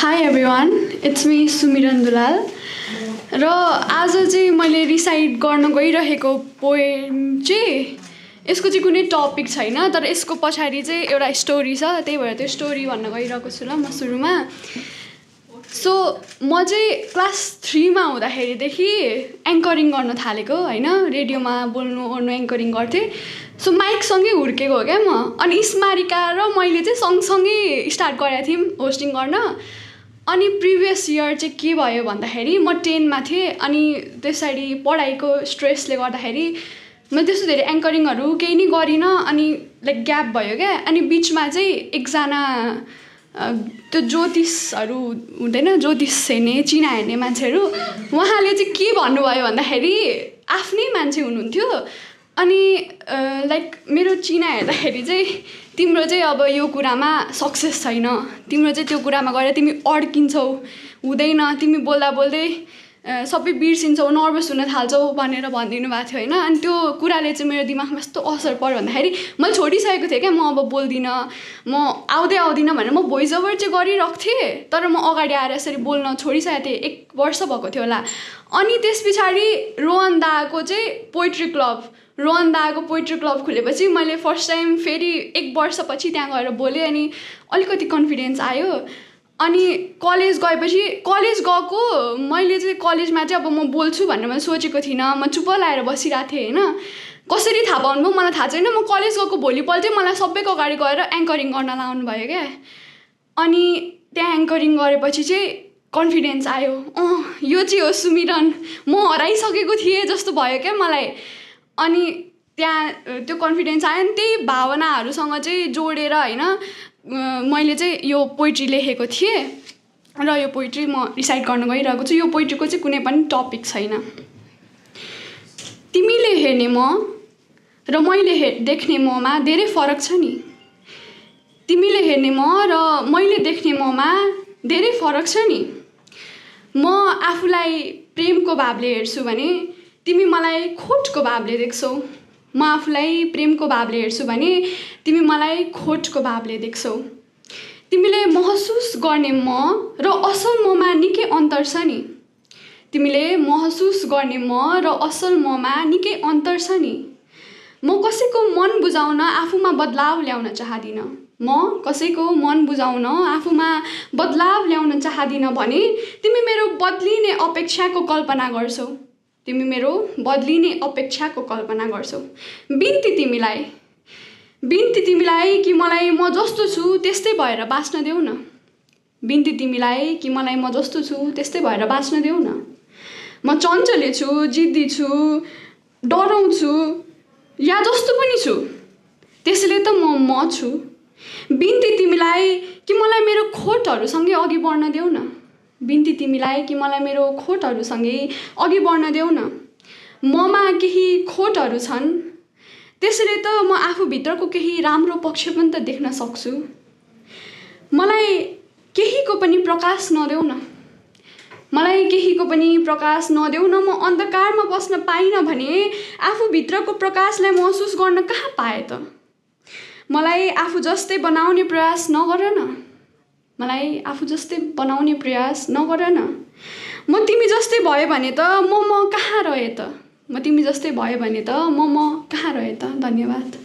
Hi everyone, it's me सुमिरन दुलाल र आज चाहिँ मैले रिसाइट गर्न गइरहेको पोएम चाहिँ यसको चाहिँ कुनै टपिक छैन तर यसको पछाडि चाहिँ एउटा स्टोरी छ त्यही भएर त्यो स्टोरी भन्न गइरहेको छु ल म सुरुमा सो म चाहिँ क्लास 3 मा हुँदाखेरिदेखि एङ्करिङ गर्न थालेको हैन रेडियोमा बोल्नु ओर्नु एङ्करिङ गर्थेँ सो माइकसँगै हुर्केको हो क्या म अनि स्मारिका र मैले चाहिँ सँगसँगै स्टार्ट गरेको थियौँ होस्टिङ गर्न अनि प्रिभियस इयर चाहिँ के भयो भन्दाखेरि म 10 मा थिएँ अनि त्यसरी पढाइको स्ट्रेसले गर्दाखेरि मैले त्यस्तो धेरै एङ्करिङहरू केही नै गरिनँ अनि लाइक ग्याप भयो क्या अनि बिचमा चाहिँ एकजना त्यो ज्योतिषहरू हुँदैन ज्योतिष हेर्ने चिना हेर्ने मान्छेहरू उहाँले चाहिँ के भन्नुभयो भन्दाखेरि आफ्नै मान्छे हुनुहुन्थ्यो अनि लाइक मेरो चिना हेर्दाखेरि चाहिँ तिम्रो चाहिँ अब यो कुरामा सक्सेस छैन तिम्रो चाहिँ त्यो कुरामा गएर तिमी अड्किन्छौ हुँदैन तिमी बोल्दा बोल्दै सबै बिर्सिन्छौ नर्भस हुन थाल्छौ भनेर भनिदिनु भएको थियो हैन अनि त्यो कुराले चाहिँ मेरो दिमागमा यस्तो असर पर्यो भन्दाखेरि मैले छोडिसकेको थिएँ क्या म अब बोल्दिनँ म आउँदिनँ भनेर म भोइस ओभर चाहिँ गरिरहेको थिएँ तर म अगाडि आएर यसरी बोल्न छोडिसकेको थिएँ 1 वर्ष भएको थियो होला अनि त्यस पछाडि रोहन दाको चाहिँ पोइट्री क्लब रोहन दाको पोइट्री क्लब खुलेपछि मैले फर्स्ट टाइम फेरि 1 वर्षपछि त्यहाँ गएर बोलेँ अनि अलिकति कन्फिडेन्स आयो अनि कलेज गएपछि कलेज गएको मैले चाहिँ कलेजमा चाहिँ अब म बोल्छु भनेर मैले सोचेको थिइनँ म चुप लाएर बसिरहेको थिएँ हैन कसरी थाहा पाउनुभयो मलाई थाहा छैन म कलेज गएको भोलिपल्ट चाहिँ मलाई सबैको अगाडि गएर एङ्करिङ गर्न लाउनु भयो क्या अनि त्यहाँ एङ्करिङ गरेपछि चाहिँ कन्फिडेन्स आयो यो चाहिँ हो सुमिरन म हराइसकेको थिएँ जस्तो भयो क्या मलाई अनि त्यहाँ त्यो कन्फिडेन्स आयो नि त्यही भावनाहरूसँग चाहिँ जोडेर हैन मैले चाहिँ यो पोइट्री लेखेको थिएँ र यो पोइट्री म रिसाइट गर्न गइरहेको छु यो पोइट्रीको चाहिँ कुनै पनि टपिक छैन तिमीले हेर्ने म र मैले देख्ने ममा धेरै फरक छ नि तिमीले हेर्ने म र मैले देख्ने ममा धेरै फरक छ नि म आफूलाई प्रेमको भावले हेर्छु भने तिमी मलाई खोटको भावले देख्छौ म आफूलाई प्रेमको भावले हेर्छु भने तिमी मलाई खोटको भावले देख्छौ तिमीले महसुस गर्ने म र असल ममा निकै अन्तर छ नि तिमीले महसुस गर्ने म र असल ममा निकै अन्तर छ नि म कसैको मन बुझाउन आफूमा बदलाव ल्याउन चाहदिनँ म कसैको मन बुझाउन आफूमा बदलाव ल्याउन चाहदिनँ भने तिमी मेरो बदलिने अपेक्षाको कल्पना गर्छौ तिमी मेरो बदलिने अपेक्षाको कल्पना गर्छौ बिन्ती तिमीलाई कि मलाई म जस्तो छु त्यस्तै भएर बाँच्न देऊ न बिन्ती तिमीलाई कि मलाई म जस्तो छु त्यस्तै भएर बाँच्न देऊ न म चञ्चले छु जिद्दी छु डराउँछु या जस्तो पनि छु त्यसैले त म छु बिन्ती तिमीलाई कि मलाई मेरो खोटहरूसँगै अघि बढ्न देऊ न बिन्ती तिमीलाई कि मलाई मेरो खोटहरूसँगै अघि बढ्न देऊ न ममा केही खोटहरू छन् त्यसैले त म आफूभित्रको केही राम्रो पक्ष पनि त देख्न सक्छु मलाई केहीको पनि प्रकाश नदेऊ न मलाई केहीको पनि प्रकाश नदेऊ न म अन्धकारमा बस्न पाइनँ भने आफूभित्रको प्रकाशलाई महसुस गर्न कहाँ पाएँ त मलाई आफू जस्तै बनाउने प्रयास नगर न मलाई आफू जस्तै बनाउने प्रयास नगर न म तिमी जस्तै भयो भने त म कहाँ रहे त म तिमी जस्तै भयो भने त म कहाँ रहे त धन्यवाद